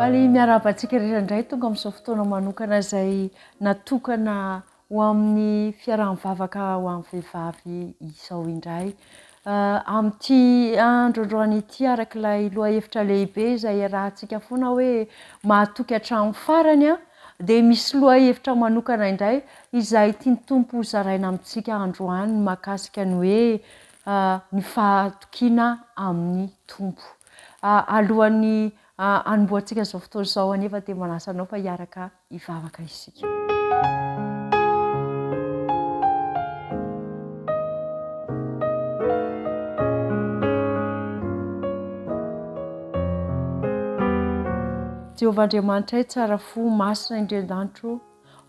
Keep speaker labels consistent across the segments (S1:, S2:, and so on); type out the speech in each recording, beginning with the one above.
S1: Faly miarahaba antsika rehetra indray tonga amin'izao fotoana manokana izay natokana ho amin'ny fiaraha-mivavaka ho an'ny vehivavy izao indray. Amin'ity andro androany ity araka ilay lohahevitra lehibe izay iarahantsika foana hoe mahatoky hatramin'ny farany dia misy lohahevitra manokana indray izay tian'ny Tompo hozaraina amintsika androany mahakasika ny hoe ny fahatokiana amin'ny Tompo. Alohan'ny hanombohantsika izao fotoana izao anefa dia manasa anao fa hiaraka hivavaka isika. Jehovah Andriamanitray tsara fo, masina indrindra an-danitra ô,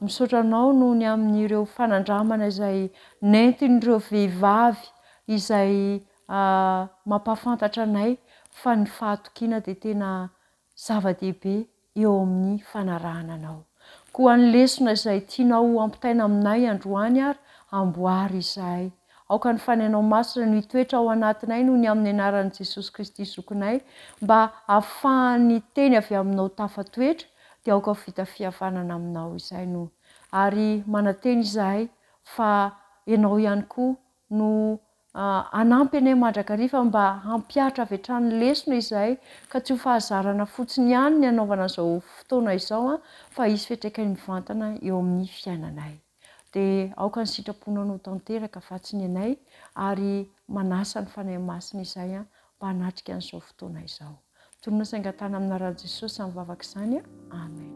S1: misaotra Anao noho ny amin'ireo fanandramana izay nentin'ireo vehivavy izay mampahafantatra anay fa ny fahatokiana dia tena zava-dehibe eo amin'ny fanarahana Anao. Koa ny lesona izay tianao ho ampitaina aminay androany ary amboary izahay. Aoka ny Fanahinao Masina no hitoetra ao anatinay noho ny amin'ny anaran'i Jesosy Kristy Zokinay, mba hahafahan'ny teny avy Aminao tafatoetra, dia aoka ho vita fihavanana Aminao izahay no. Ary manantena izahay fa Ianao ihany koa no Hanampy anay mandrakariva mba hampihatra avy hatrany lesona izahay ka tsy ho fahazarana fotsiny ihany ny hanaovana izao fotoana izao fa hisy fiantraikany mivantana eo amin'ny fiainanay. Dia aoka ny sitraponao no ho tanteraka fa tsy ny anay ary manasa ny Fanahy Masina izahay mba hanatrika an'izao fotoana izao. Tonona sy angatahana amin'ny anaran'i Jesosy izany vavaka izany. Amen.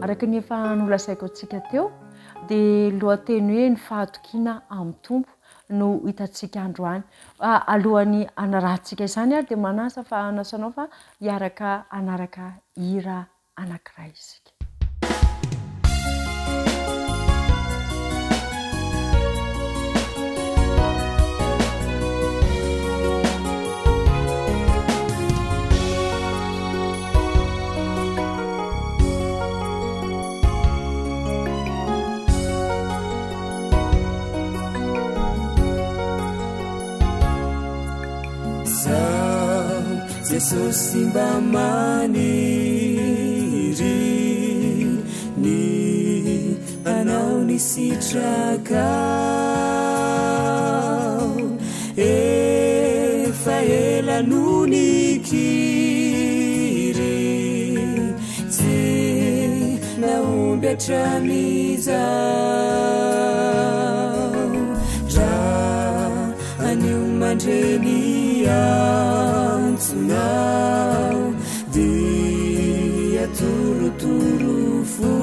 S1: Araka ny efa nolazaiko antsika teo dia lohateny hoe ny fahatokiana amin'ny Tompo no hitantsika androany. Alohan'ny hanarahantsika izany ary dia manasa fa hanasa anao fa hiaraka hanaraka hira anankiray isika.
S2: Jesosy mba maniry ny hanao ny sitrakao efa ela no nikiry tsy nahomby hatramin'izao raha anio mandre ny antsonao dia torotoro fo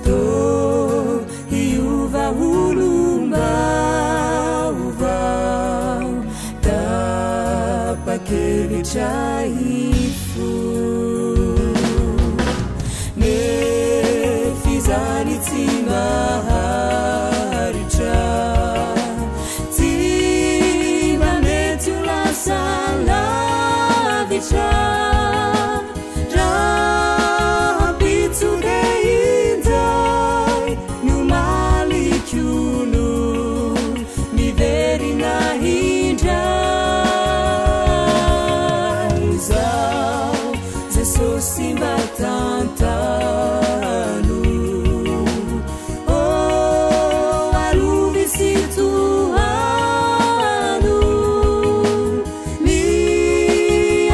S2: tô hiova olom-baovao tapa-kevitra hifo nefa izany tsy maharitra tsy mba mety ho lasa lavitra rahampitso dia injay ny omaliko no miverina indray izao Jesosy mba tantano oh arovy sy tohano ny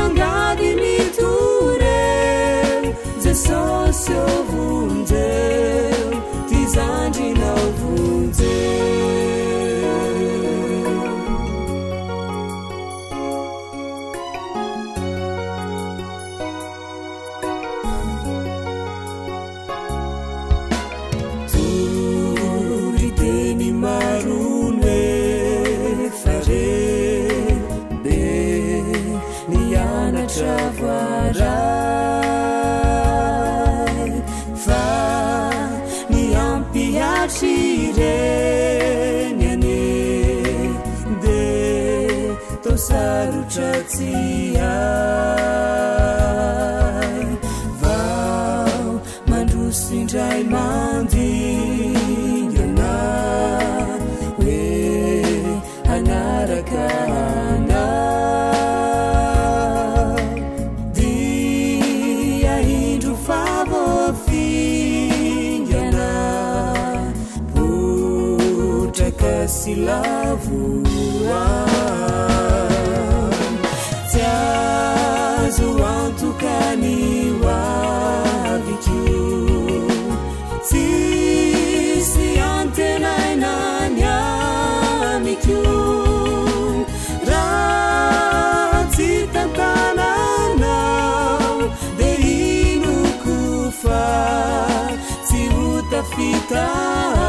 S2: angady mitoreo Jesosy ô vonjeo ty zandrinao vonjeo. Toriteny maro no efa re be nianatra voaray fa ny ampihatry ireny anie dia toa sarotra tsy hay vao. lavo aho. Tsy azo antoka ny ho aviko, tsisy antenaina ny amiko raha tsy tantananao dia inoko fa tsy ho tafita aho.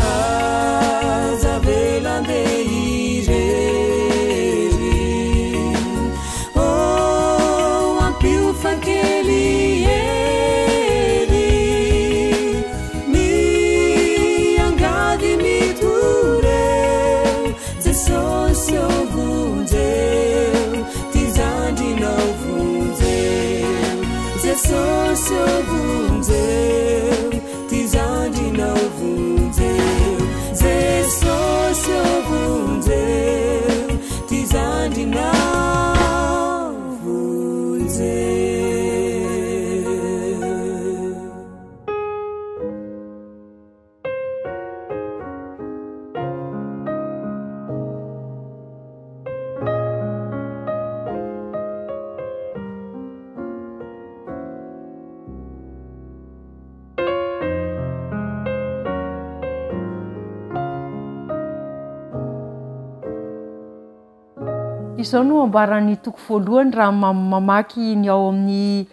S2: Aza avela andeha irery, oh ampio fa kely hery, miangavy mitoreo, Jesosy ô vonjeo, ty zandrinao vonjeo, Jesosy ô vonjeo, ty zandrinao vonjeo, Jesosy ô vonjeo, ty zandrinao vonjeo.
S1: Izao no ambaran'ny toko voalohany raha mamaky ny ao amin'ny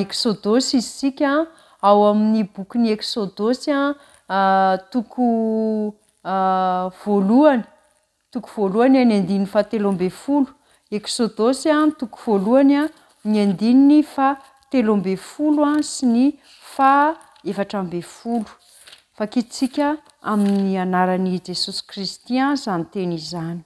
S1: Eksodosy isika, ao amin'ny bokin'ny Eksodosy toko voalohany, Toko voalohany ny andininy fahatelo ambin'ny folo. Eksodosy toko voalohany ny andininy fahatelo ambin'ny folo sy ny faha 14. Vakintsika amin'ny anaran'i Jesosy Kristy izany teny izany.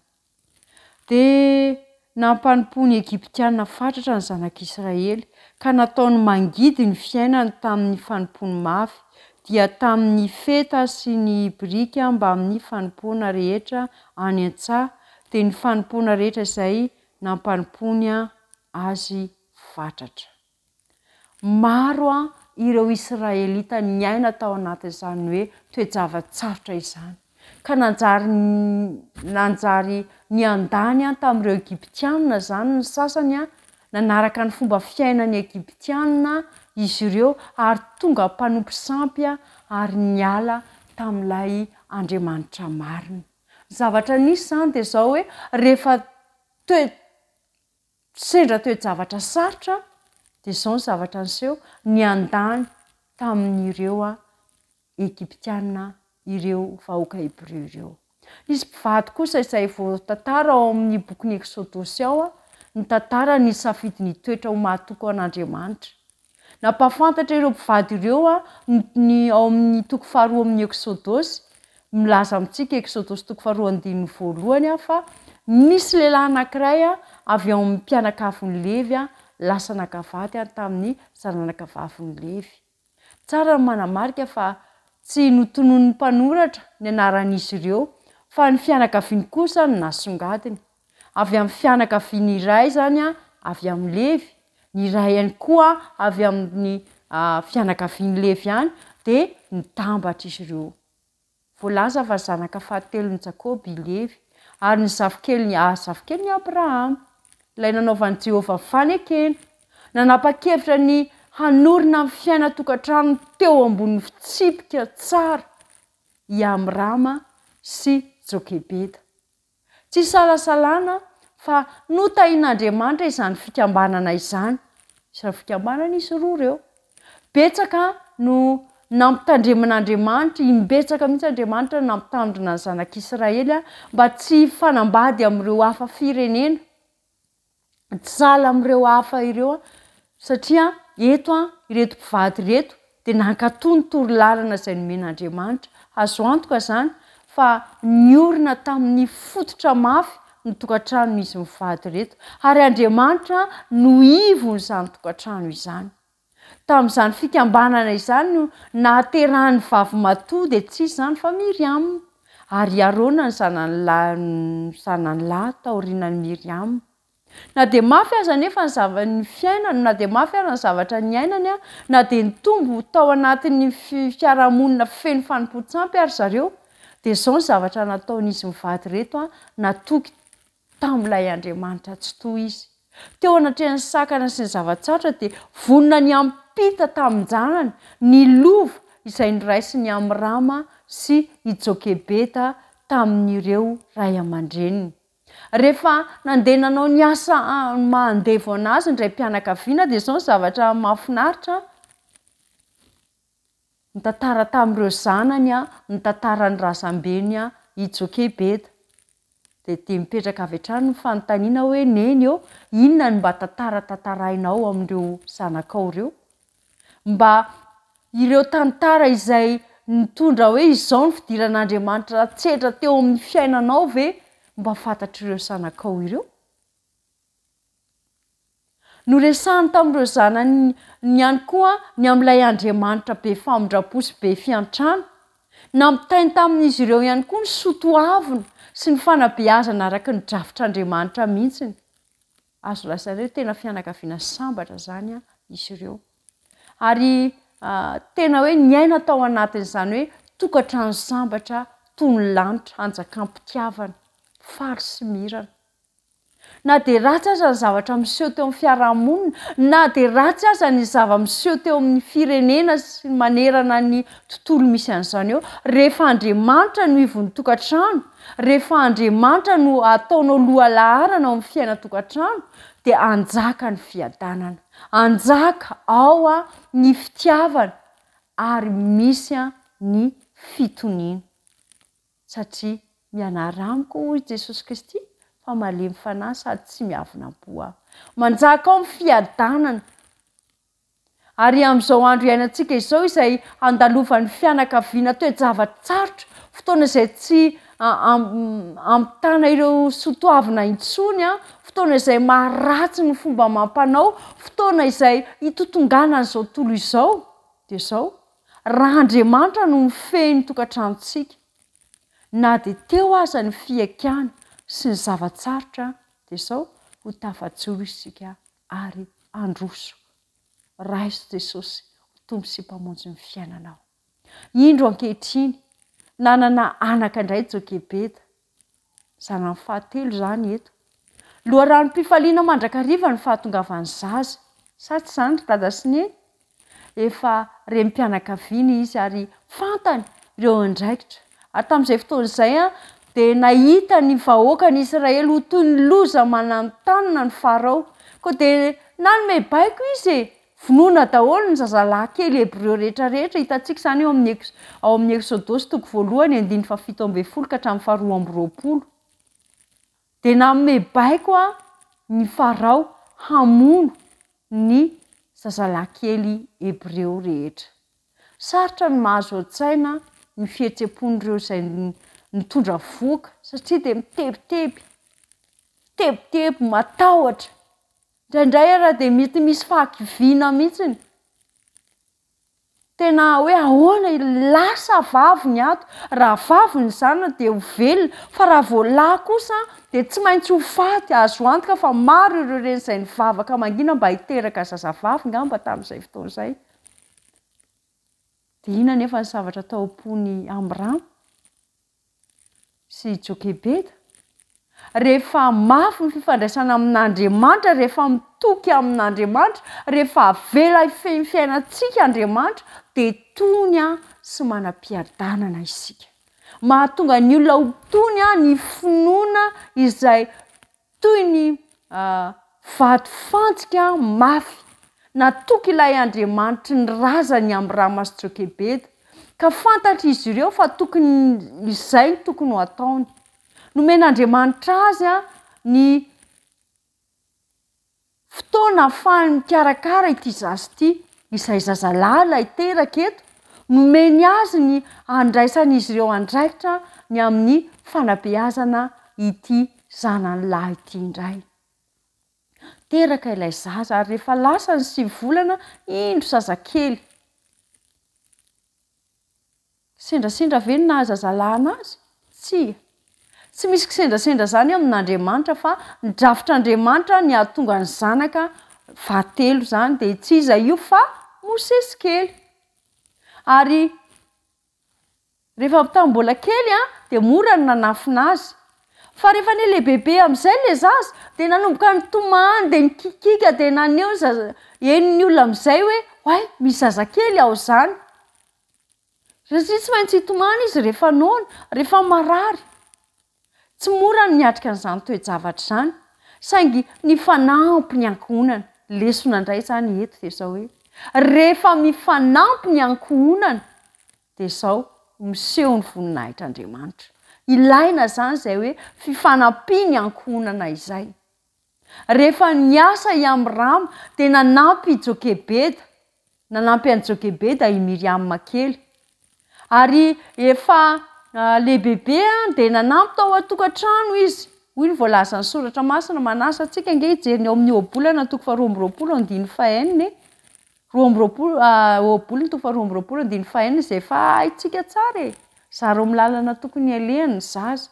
S1: Dia nampanompoan'ny Egyptiana fatratra ny zanak'Israely, ka nataony mangidy ny fiainany tamin'ny fanompoany mafy, dia tamin'ny feta sy ny biriky mbamin'ny fanompoana rehetra any an-tsaha, dia ny fanompoana rehetra izay nampanompoany azy fatratra. Maro ireo Israelita niaina tao anatin'izany hoe toe-java-tsarotra izany, ka nanjary nanjary niandany tamin'ireo Egyptiana izany ny sasany, nanaraka ny fomba fiainan'ny Egyptiana izy ireo ary tonga mpanompo sampy ary niala tamin'ilay Andriamanitra marina. Ny zavatra nisy izany dia izao hoe rehefa toe Sendra toe-javatra sarotra dia izao ny zavatra niseho, niandany tamin'ireo Egyptiana ireo vahoaka Hebreo ireo. Nisy mpivady kosa izay voatantara ao amin'ny bokin'ny Eksodosy ao, nitantara ny safidy nitoetra ho mahatoky ho an'Andriamanitra. Nampahafantatra ireo mpivady ireo ny ao amin'ny toko faharoa amin'ny Eksodosy. Milaza amintsika Eksodosy toko faharoa andininy voalohany fa nisy lehilahy anankiray avy ao amin'ny mpianakavin'i Levy lasa naka vady tamin'ny zananakavavin'i Levy. Tsara ny manamarika fa tsy notononin'ny mpanoratra ny anaran'izy ireo fa ny fianakaviany kosa no nasongadiny. Avy amin'ny fianakaviana iray izany avy amin'i Levy, ny iray ihany koa avy amin'ny fianakavian'i Levy ihany, dia nitambatra izy ireo. Voalaza fa zanaka fahatelon'i Jakoba i Levy, ary ny zafikeliny zafikelin'i Abrahama, ilay nanaovan'i Jehovah fanekena. Nanapa-kevitra ny hanorina ny fiainan-tokantranony teo ambonin'ny fitsipika tsara i Amrama sy Jokebeda. Tsy isalasalana fa notahin'Andriamanitra izany fikambanana izany, izany fikambanana izy roa ireo. Betsaka no nampitandreman'Andriamanitra, imbetsaka mihitsy Andriamanitra no nampitandrina ny zanak'Israely mba tsy hifanambady amin'ireo hafa firenena. Tsy sahala amin'ireo hafa ireo satria eto ireto mpivady ireto dia nankatò ny torolalana izay nomen'Andriamanitra. Azo antoka izany fa niorina tamin'ny fototra mafy ny tokantranon'izy mivady ireto ary Andriamanitra no ivon'izany tokantrano izany. Tamin'izany fikambanana izany no nahaterahan'ny vavimatoa dia tsy iza izany fa Miriam. Ary i Arona ny zanany lahy zanany lahy taorianan'i Miriam. Na dia mafy aza anefa ny zava ny fiainany, na dia mafy aza ny zavatra niainany, na dia nitombo tao anatin'ny fiarahamonina feno fanompoan-tsampy ary zareo, dia izao ny zavatra nataon'izy mivady ireto, natoky tamin'ilay Andriamanitra Tsitoha izy. Teo anatrehan'ny sakana sy ny zava-tsarotra dia vonona ny hampita tamin-janany ny lova izay noraisin'i Amrama sy i Jokebeda tamin'ireo ray aman-dreniny. Rehefa nandeha nanao ny asa maha andevo an'azy ny raim-pianakaviana dia izao ny zavatra mahafinaritra, Nitantara tamin'ireo zanany ny tantaran'ny razambeny i Jokebeda. Dia dia mipetraka avy hatrany ny fanontaniana hoe, Neny ô, inona no mba tantara tantarainao amin'ireo zanakao ireo? Mba ireo tantara izay nitondra hoe izao ny fidiran'Andriamanitra an-tsehatra teo amin'ny fiainanao ve mba fantatr'ireo zanakao ireo? Noresahiny tamin'ireo zanany ihany koa ny amin'ilay Andriamanitra be famindram-po sy be fiantrana. Nampitainy tamin'izy ireo ihany koa ny soa toavina sy ny fanabeazana araka ny drafitr'Andriamanitra mihitsy. Azo lazaina hoe tena fianakaviana sambatra izany izy ireo. Ary tena hoe niaina tao anatin'izany hoe tokantrano sambatra toy ny lanitra hanjakam-pitiavana, faly sy mirana. Na dia ratsy aza ny zavatra miseho teo amin'ny fiarahamonina, na dia ratsy aza ny zava-miseho teo amin'ny firenena sy manerana ny tontolo misy an'izany eo, rehefa Andriamanitra no ivon'ny tokantrano, rehefa Andriamanitra no ataonao lohalaharana ao amin'ny fiainan-tokantrano, dia hanjaka ny fiadanana, hanjaka ao ny fitiavana ary misy ny fitoniana. Satria mianara amiko, hoy Jesosy Kristy, fa malemy fanahy sady tsy miavona am-po aho. Manjaka ao ny fiadanana. Ary amin'izao andro iainantsika izao izay handalovan'ny fianakaviana toe-java-tsarotra, fotoana izay tsy ampitana ireo soatoavina intsony, fotoana izay maharatsy ny fomba amam-panao, fotoana izay itotonganan'izao tontolo izao, dia izao, Raha Andriamanitra no mifehy ny tokantranontsika, na dia teo aza ny fihaikana sy ny zava-tsarotra, dia izao, ho tafajoro isika ary handroso. Raiso Jesosy ho Tompo sy Mpamonjy ny fiainanao. Indro ankehitriny, nanana anaka indray Jokebeda, Zanany fahatelo izany eto. Loharanom-pifaliana mandrakariva ny fahatongavan'ny zaza. Sa tsy izany ry dada sy neny? Efa renim-pianakaviana izy ary fantany ireo andraikitra. Ary tamin'izay fotoana izay dia nahita ny vahoakan'i Israely ho toy ny loza mananontanona ny Farao. Koa dia nanome baiko izy e! Vonoina daholo ny zazalahy kely hebreo rehetra rehetra, hitantsika izany eo amin'ny ao amin'ny Eksodosy toko voalohany andininy fahafito ambin'ny folo ka hatramin'ny faharoa amby roapolo. Dia nanome baiko ny Farao hamono ny zazalahy kely hebreo rehetra. Sarotra ny mahazo an-tsaina ny fihetseham-pon'ireo izay nitondra vohoka satria dia mitebiteby, mitebiteby, matahotra. Indraindray ara dia mety misy fahakiviana mihitsiny. Tena hoe ahoana lahy sa vavy ny ato? Raha vavy ny zanany dia ho velona, fa raha vao lahy kosa dia tsy maintsy ho faty. Azo antoka fa maro ireo reny izay nivavaka mangina mba hiteraka zazavavy ngamba tamin'izay fotoana izay. Dia inona anefa ny zavatra tao am-pon'i Amrama? sy i Jokebeda? Rehefa mafy ny fifandraisana amin'Andriamanitra, rehefa mitoky amin'Andriamanitra, rehefa avela hifehy ny fiainantsika Andriamanitra, dia tony sy manam-piadanana isika. Mahatonga ny olona ho tony ny finoana izay Toy ny vato fantsika mafy natoky ilay Andriamanitry ny razany Amrama sy Jokebeda, ka fantatr'izy ireo fa tokony izay no tokony ho ataony. Nomen'Andriamanitra azy ny fotoana ahafahany mikarakara ity zaza ity, izay zazalahy ilay teraka eto. Nomeny azy ny handraisan'izy ireo andraikitra ny amin'ny fanabeazana ity zanany lahy ity indray. Teraka ilay zaza ary rehefa lasa ny sivy volana, indro zazakely. Sendrasendra ve ny naha zazalahy anazy? Tsia. Tsy misy kisendrasendra izany eo amin'Andriamanitra fa ny drafitr'Andriamanitra ny hahatonga ny zanaka fahatelo izany dia tsy iza io fa Mosesy kely. Ary rehefa tamin'ny mbola kely dia mora ny nanafina azy. Fa rehefa niha-lehibebe amin'izay ilay zaza dia nanomboka nitomany dia nikikiaka dia naneho ny zaza, henon'ny olona amin'izay hoe oay misy zazakely ao izany. Satria tsy maintsy hitomany izy rehefa noana, rehefa marary. Tsy mora ny miatrika an'izany toe-javatra izany, saingy nifanampy ny ankohonana. Lesona indray izany eto dia izao hoe, rehefa mifanampy ny ankohonana dia izao miseho ny voninahitr'Andriamanitra. Ilaina izany izay hoe fifanampian'ny ankohonana izay. Rehefa niasa i Amrama, dia nanampy i Jokebeda. Nanampy an'i Jokebeda i Miriama kely. Ary efa lehibebe dia nanampy tao an-tokantrano izy. Hoy ny voalazan'ny Soratra Masina, Manasa antsika ange hijery ny ao amin'ny Ohabolana toko faharoa amby roapolo andininy fahenina e. 22, Ohabolana toko faharoa amby roapolo andininy fahenina izay efa haintsika tsara e. Zaro amin'ny lalana tokony halehany ny zaza.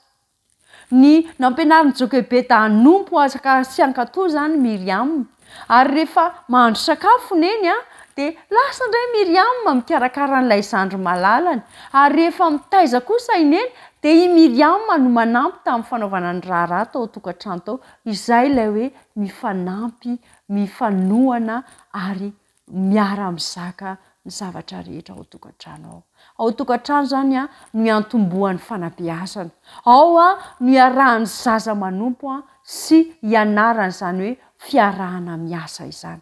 S1: Ny nampianarin'i Jokebeda hanompo azy sy hankatò izany Miriam. Ary rehefa mahandro sakafo Neny dia lasa indray Miriam mikarakara an'ilay zandry malalany. Ary rehefa mitaiza kosa i Neny dia i Miriam no manampy tamin'ny fanaovana ny raharaha tao an-tokantrano tao. Izay ilay hoe mifanampy, mifanohana ary miara-mizaka ny zavatra rehetra ao an-tokantrano ao. Ao an-tokantrano izany no iantombohan'ny fanabeazana. Ao no iarahan'ny zaza manompo sy ianarany izany hoe fiarahana miasa izany.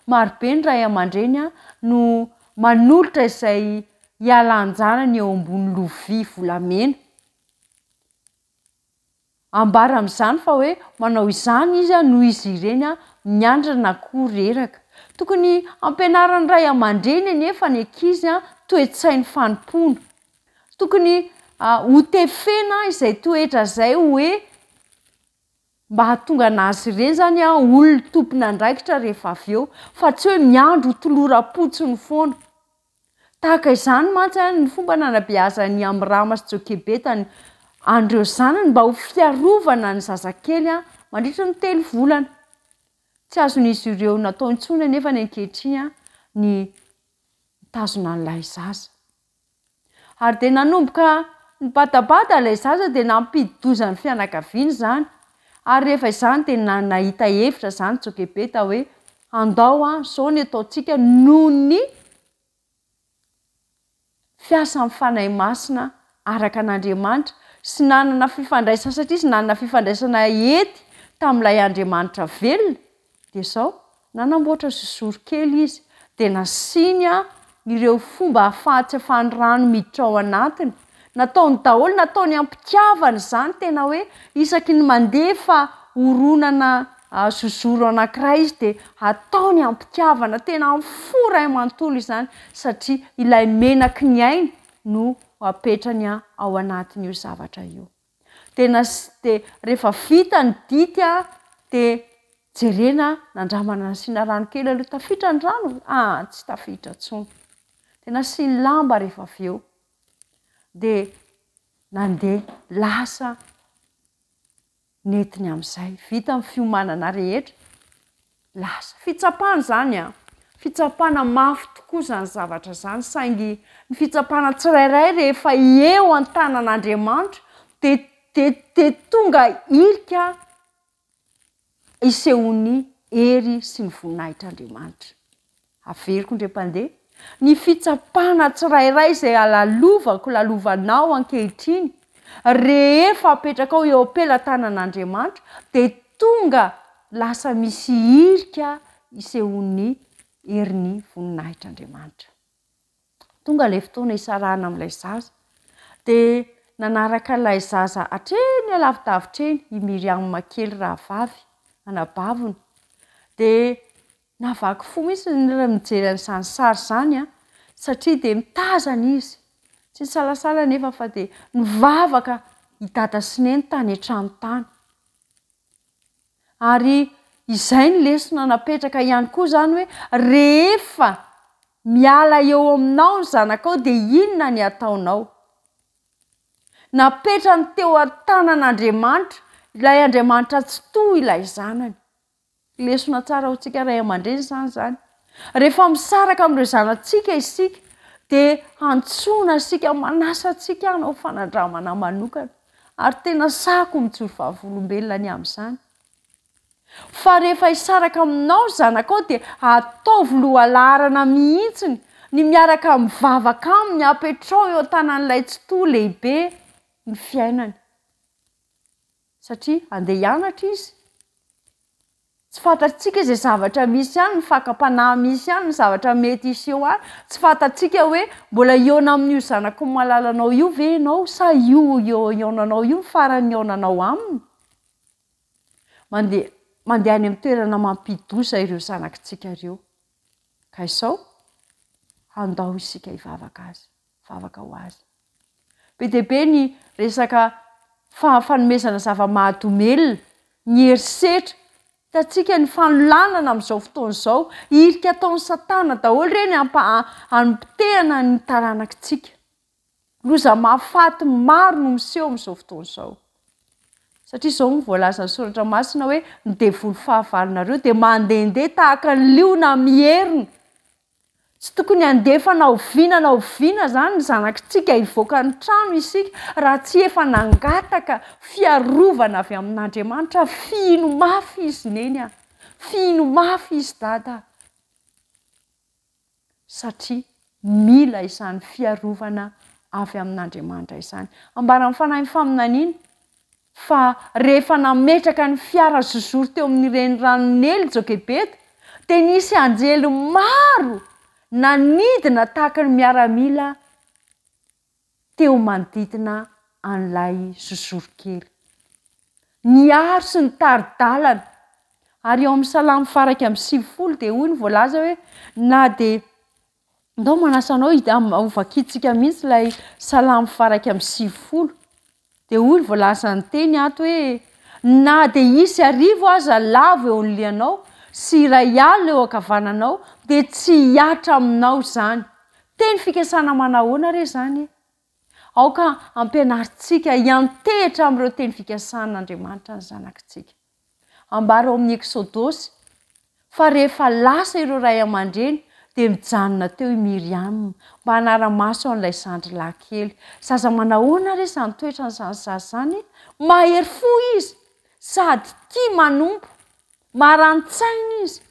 S1: Marobe ny ray aman-dreny no manolotra izay hialan-janany eo ambony lovia volamena. Ambara amin'izany fa hoe manao izany izy noho izy ireny miandrana na koa reraka. Tokony hampianaran'ny ray aman-dreny anefa ny ankizy toe-tsain'ny fanompoana. Tokony hotefena izay toetra izay hoe mba hahatonga an'azy ireny izany ho olona tompon'andraikitra rehefa avy eo fa tsy hoe miandry ho toloram-potsiny foana. Tahaka izany mantsy ny fomba nanabeazan'i Amrama sy Jokebeta an'ireo zanany mba ho fiarovana ny zazakely mandritra ny telo volana. Tsy azon'izy ireo natao intsony anefa ny ankehitriny ny mitazona an'ilay zaza. Ary dia nanomboka nibadabada ilay zaza dia nampidi-doza ny fianakaviany izany. Ary rehefa izany dia nahita hevitra izany Jokebeta hoe andao izao ny ataontsika noho ny fiasan'ny Fanahy Masina araka an'Andriamanitra sy nanana fifandraisana, satria izy nanana fifandraisana ety tamin'ilay Andriamanitra velona, dia izao, nanamboatra zozoro kely izy, dia nasiany ireo fomba ahafaha tsy ahafahan'ny rano miditra ao anatiny. Nataony daholo, nataony am-pitiavana izany, tena hoe isaky ny mandefa horonana zozoro anankiray izy dia ataony am-pitiavana, tena amin'ny fo iray manontolo izany, satria ilay menaky ny ainy no apetrany ao anatin'io zavatra io. Dia nas- dia rehefa vita ny dity dia jerena, nandramana nasiana rano kely aloha, tafiditra ny rano? Ah, tsy tafiditra intsony. Dia nasiany lamba rehefa avy eo. Dia nandeha lasa nentiny amin'izay. Vita ny fiomanana rehetra, lasa. Fitsapana izany an! Fitsapana mafy tokoa izany zavatra izany, saingy ny fitsapana tsirairay rehefa eo an-tanan'Andriamanitra dia dia dia tonga hirika isehoan'ny hery sy ny voninahitr'Andriamanitra. Averiko indray mpandeha, ny fitsapana tsirairay izay alalovako, lalovanao ankehitriny, rehefa apetrakao eo am-pelatanan'Andriamanitra, dia tonga lasa misy hirika isehoan'ny herin'ny voninahitr'Andriamanitra. Tonga ilay fotoana hisarahana amin'ilay zaza, dia nanaraka ilay zaza hatreny alavidavitra eny i Myriam kely rahavavy, anabaviny. Dia nahavaky fo mihitsy ny mijery an'izany sary izany an, satria dia mitazana izy. Tsy nisalasala anefa fa dia nivavaka i Dada sy Neny tany an-trano tany. Ary izay ny lesona napetraka ihany koa izany hoe rehefa miala eo aminao ny zanakao dia inona ny ataonao? Napetrany teo an-tanan'Andriamanitra, ilay Andriamanitra Tsitoha ilay zanany. Lesona tsara ho antsika ray aman-dreny izany izany. Rehefa misaraka amin'ireo zanatsika isika dia antsoina isika, manasa antsika hanao fanandramana manokana. Ary tena sahako mijoro vavolombelona ny amin'izany. Fa rehefa hisaraka aminao ny zanakao dia ataovy lohalaharana mihitsiny ny miaraka mivavaka aminy, apetrao eo an-tanan'ilay Tsitoha lehibe ny fiainany. Satria handeha hianatra izy. Tsy fantatsika izay zavatra misy any, ny fakam-panahy misy any, ny zavatra mety hiseho any. Tsy fantatsika hoe mbola hihaona amin'io zanako malalanao io ve ianao sa io hihaonanao io ny farany hihaonanao aminy. Mandeha mandeha any amin'ny toerana mampidi-doza ireo zanakitsika ireo. Ka izao, handao isika hivavaka azy, hivavaka ho azy. Be dia be ny resaka fanomezana zava-mahadomelina, ny herisetra. Hitantsika ny fanolanana amin'izao fotoana izao. Hirika ataon'i Satana daholo ireny hampotehana ny taranakitsika. Loza mahafaty maro no miseho amin'izao fotoana izao. Satria izao no voalazan'ny Soratra Masina hoe ny devoly fahavalonareo dia mandehandeha tahaka ny liona mierona. Tsy tokony handefa na oviana na oviana izany ny zanakitsika hivoaka ny trano isika raha tsy efa nangataka fiarovana avy amin'Andriamanitra. Fihino mafy izy Neny a! Fihino mafy izy Dada a! Satria mila izany fiarovana avy amin'Andriamanitra izany. Ambaran'ny Fanahin'ny faminaniana fa rehefa nametraka ny fiara zozoro teo amin'ny reniranon'i Neily Jokebeda, dia nisy anjely maro nanidina tahaka ny miaramila teo manodidina an'ilay zozoro kely. Niaro sy nitari-dalana. Ary ao amin'ny Salamo faha 91 dia hoy ny voalaza hoe, Na dia Ndao manasa anao ho vakintsika mihitsy ilay Salamo faha 91. Dia hoy ny voalazan'ny teny ato hoe, Na dia hisy arivo aza lavo eo anolianao, sy 1000 eo ankavananao, dia tsy hihatra aminao izany. Teny fikasana manahoana re izany e? Aoka hampianarintsika hiantehitra amin'ireo teny fikasan'Andriamanitra ny zanakitsika. Ambara ao amin'ny Eksodosy fa rehefa lasa ireo ray aman-dreny dia mijanona teo i Miriam mba hanara-maso an'ilay zandry lahy kely. Zaza manahoana re izany toetran'izany zaza izany e? Mahery fo izy sady tia manompo, marani-tsaina izy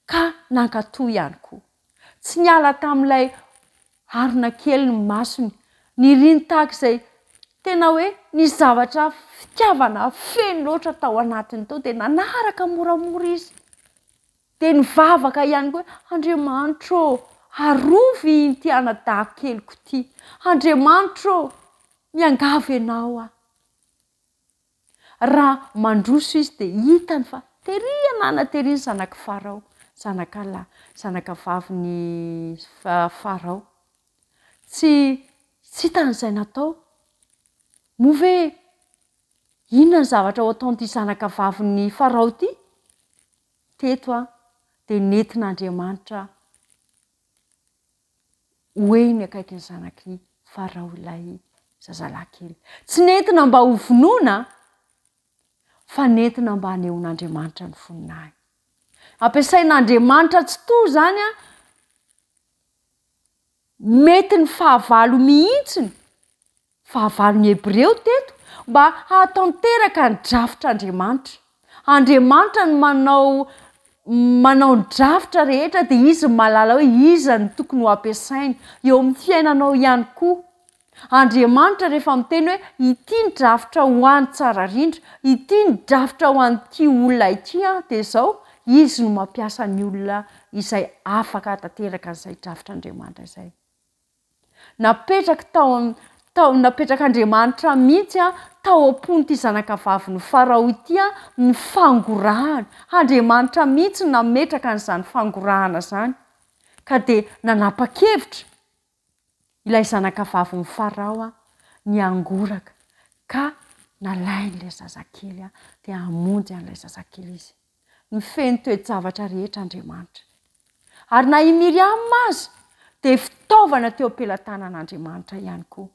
S1: ka nankatò ihany koa. Tsy niala tamin'ilay harona kely ny masony. Niriny tahaka izay tena hoe nisy zavatra fitiavana feno loatra tao anatiny tao dia nanaraka moramora izy. Dia nivavaka ihany koa hoe, Andriamanitra ô, arovy ity anadahy keliko ity. Andriamanitra ô, miangavy Ianao aho. Raha mandroso izy dia hitany fa tery anana tery ny zanak'i Farao, zanaka lahy, zanaka vavin'i Farao. Tsy tsy hitany izay natao. Moa ve inona ny zavatra ho ataon'ity zanaka vavin'i Farao ity? Teto dia nentin'Andriamanitra ho eny akaikin'ny zanak'i Farao ilay zazalahy kely. Tsy nentina mba ho vonoina, fa nentina mba hanehoan'Andriamanitra ny voninahiny. Ampiasain'Andriamanitra tsitoha izany an, mety ny fahavalo mihitsiny Fahavalon'ny Hebreo teto mba hahatanteraka ny drafitr'Andriamanitra. Andriamanitra no manao manao ny drafitra rehetra dia Izy no mahalala hoe iza no tokony ho ampiasainy. Eo amin'ny fiainanao ihany koa. Andriamanitra rehefa miteny hoe ity ny drafitra ho an'i Tsararindra, ity ny drafitra ho an'ity olona ity an, dia izao, Izy no mampiasa ny olona izay afaka hahatanteraka an'izay drafitr'Andriamanitra izay. Napetraky tao tao napetrak'Andriamanitra mihitsy tao am-pon'ity zanakavavin'i Farao ity ny fangorahana. Andriamanitra mihitsy no nametraka an'izany fangorahana izany. Ka dia nanapa-kevitra ilay zanakavavin'i Farao ny hangoraka ka nalain'ilay zazakely dia hamonjy an'ilay zazakely izy. Mifehy ny toe-javatra rehetra Andriamanitra. Ary na i Miriama aza dia fitaovana teo am-pelatanan'Andriamanitra ihany koa.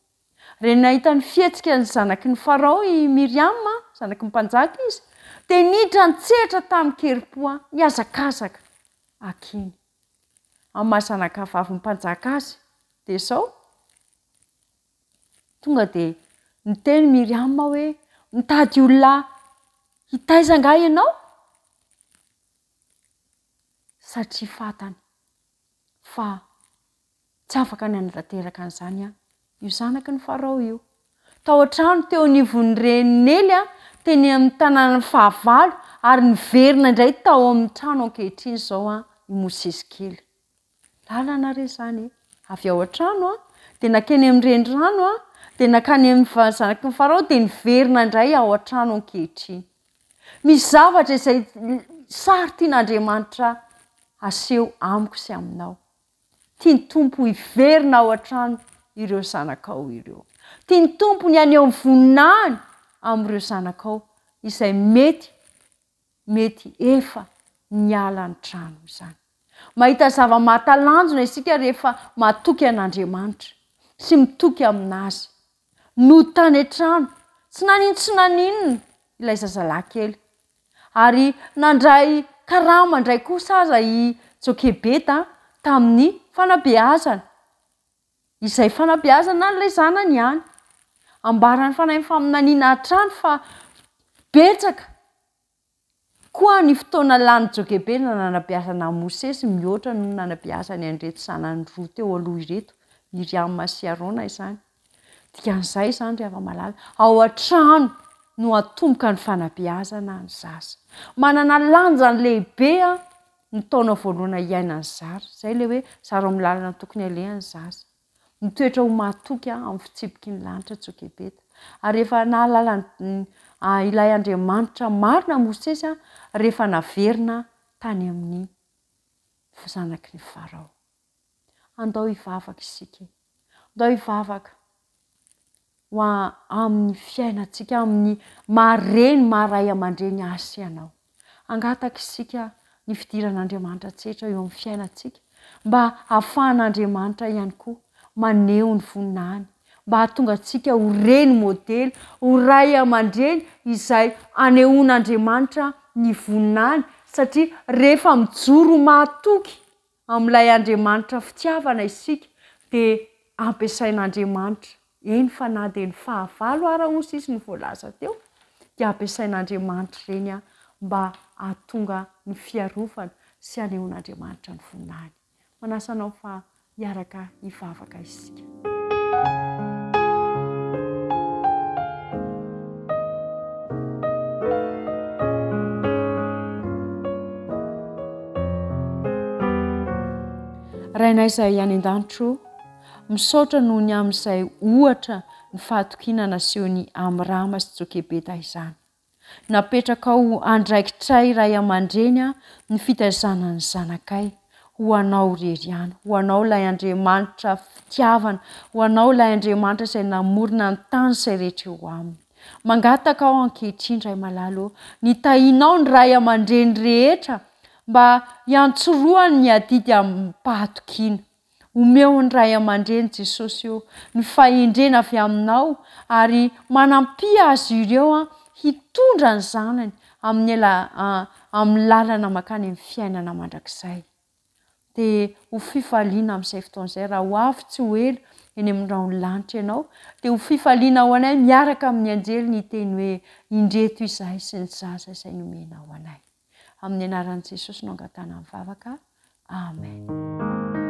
S1: Raha nahita ny fihetsika ny zanaky ny Farao i Miriama, zanaky ny mpanjaka izy, dia niditra an-tsehatra tamin-kerim-po nihazakazaka hankeny. Amin'ny maha zanakavavin'ny mpanjaka azy, dia izao, tonga dia niteny Miriama hoe, Mitady olona hitaiza angaha ianao? Satria fantany fa Tsy afaka ny hanatanteraka an'izany io zanaky ny Farao io. Tao an-trano teo anivon'ny reniny Nely teny amin'ny tanànan'ny fahavalo ary niverina indray tao amin'ny trano ankehitriny izao i Mosesy kely. Lalana re izany e! Avy ao an-trano dia nankeny amin'ny renirano dia nankany amin'ny zanaky ny Farao dia niverina indray ao an-trano ankehitriny. Misy zavatra izay sary tian'Andriamanitra haseho amiko sy aminao. Tian'ny Tompo hiverina ao an-trano ireo zanakao ireo. Tian'ny Tompo ny haneho ny voninahiny amin'ireo zanakao izay mety mety efa niala ny trano izany. Mahita zava-mahatalanjona isika rehefa matoky an'Andriamanitra sy mitoky amin'Azy. Nody tany an-trano, tsy naninona tsy naninona ilay zazalahy kely. Ary nandray karama indray kosa aza i Jokebeda tamin'ny fanabeazana, izay fanabeazana an'ilay zanany ihany. Ambaran'ny Fanahin'ny Faminaniana hatrany fa betsaka koa ny fotoana lanin'i Jokebeda nanabeazana an'i Mosesy mihoatra noho ny nanabeazany an'ireto zanany roa teo aloha ireto, Miriama sy Arona izany. Dikan'izay izany ry hava-malala, ao an-trano no atomboka ny fanabeazana ny zaza. Manana lanjany lehibe ny taona voalohana iainan'ny zara. Izay ilay hoe zaro amin'ny lalana tokony aleha ny zaza. Mitoetra ho mahatoky amin'ny fitsipiky ny lanitra Jokebeda. Ary efa nahalala ilay Andriamanitra marina Mosesy rehefa naverina tany amin'ny zanaky ny Farao. Andao hivavaka isika e. Andao hivavaka ho amin'ny fiainantsika, amin'ny maha reny, maha ray aman-dreny ahy sy ianao. Hangataka isika ny fidiran'Andriamanitra an-tsehatra eo amin'ny fiainantsika mba hahafahan'Andriamanitra ihany koa maneho ny voninahiny, mba hahatonga antsika ho reny modely, ho ray aman-dreny izay anehoan'Andriamanitra ny voninahiny satria rehefa mijoro mahatoky Amin'ilay Andriamanitra fitiavana isika dia ampiasain'Andriamanitra, eny fa na dia ny fahavalo ara hozy izy no voalaza teo, dia ampiasain'Andriamanitra ireny mba hahatonga ny fiarovana sy hanehoan'Andriamanitra ny voninahiny. Manasa anao fa hiaraka hivavaka isika. Rainay izay any an-danitra ô, misaotra noho ny amin'izay ohatra ny fahatokiana nasehon'i Amrama sy Jokebeda izany. Napetrakao ho andraikitray ray aman-dreny ny fitaizana ny zanakay, ho Anao irery ihany, ho Anao ilay Andriamanitra fitiavana, ho Anao ilay Andriamanitra izay namorona ny tany izay rehetra eo aminy. Mangataka aho ankehitriny Ray malala ô, ny tahianao ny ray aman-dreny rehetra mba hiantsorohany ny adidy amim-pahatokiana. Omeo ny ray aman-dreny Jesosy ô ny fahendrena avy aminao ary manampia azy ireo hitondra ny zanany amin'ny amin'ny lalana mankany amin'ny fiainana mandrakizay. Dia ho fifaliana amin'izay fotoana izay raha ho avy tsy ho ela eny amin'ny rahon'ny lanitra ianao dia ho fifaliana ho anay miaraka amin'ny anjely ny hiteny hoe indreto izahay sy ny zaza izay nomenao anay. Amin'ny anaran'i Jesosy no angatahana ny vavaka. Amen.